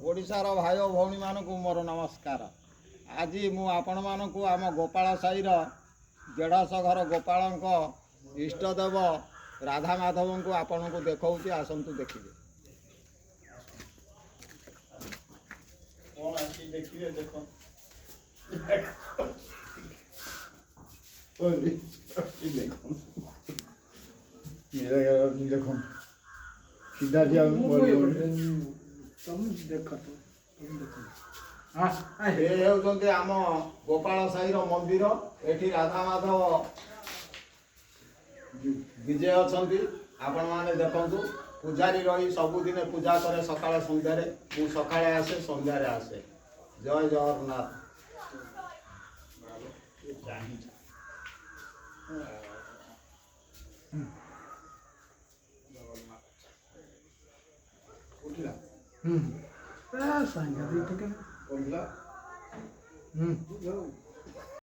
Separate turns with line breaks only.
ଓଡ଼ିଶାର ଭାଇ ଓ ଭଉଣୀମାନଙ୍କୁ ମୋର ନମସ୍କାର। ଆଜି ମୁଁ ଆପଣମାନଙ୍କୁ ଆମ ଗୋପାଳ ସାହିର 150 ଘର ଗୋପାଳଙ୍କ ଇଷ୍ଟଦେବ ରାଧା ମାଧବଙ୍କୁ ଆପଣଙ୍କୁ ଦେଖାଉଛି। ଆସନ୍ତୁ ଦେଖିବେ।
କଣ ଆସିକି ଦେଖିବେ, ଦେଖ ଦେଖ ଦେଖ ସିଧା।
ତମେ ଦେଖ, ତମେ ଦେଖ।
ଏ ହେଉଛନ୍ତି ଆମ ଗୋପାଳ ସାହିର ମନ୍ଦିର। ଏଠି ରାଧା ମାଧବ ବିଜେ ଅଛନ୍ତି। ଆପଣମାନେ ଦେଖନ୍ତୁ, ପୂଜାରୀ ରହି ସବୁଦିନେ ପୂଜା କରେ ସକାଳେ ସନ୍ଧ୍ୟାରେ। ମୁଁ ସକାଳେ ଆସେ, ସନ୍ଧ୍ୟାରେ ଆସେ। ଜୟ ଜଗନ୍ନାଥ।
ଉଠିଲା।
ସାଙ୍ଗେ ଟିକେ।
ଉଠିଲା।
ହୁଁ।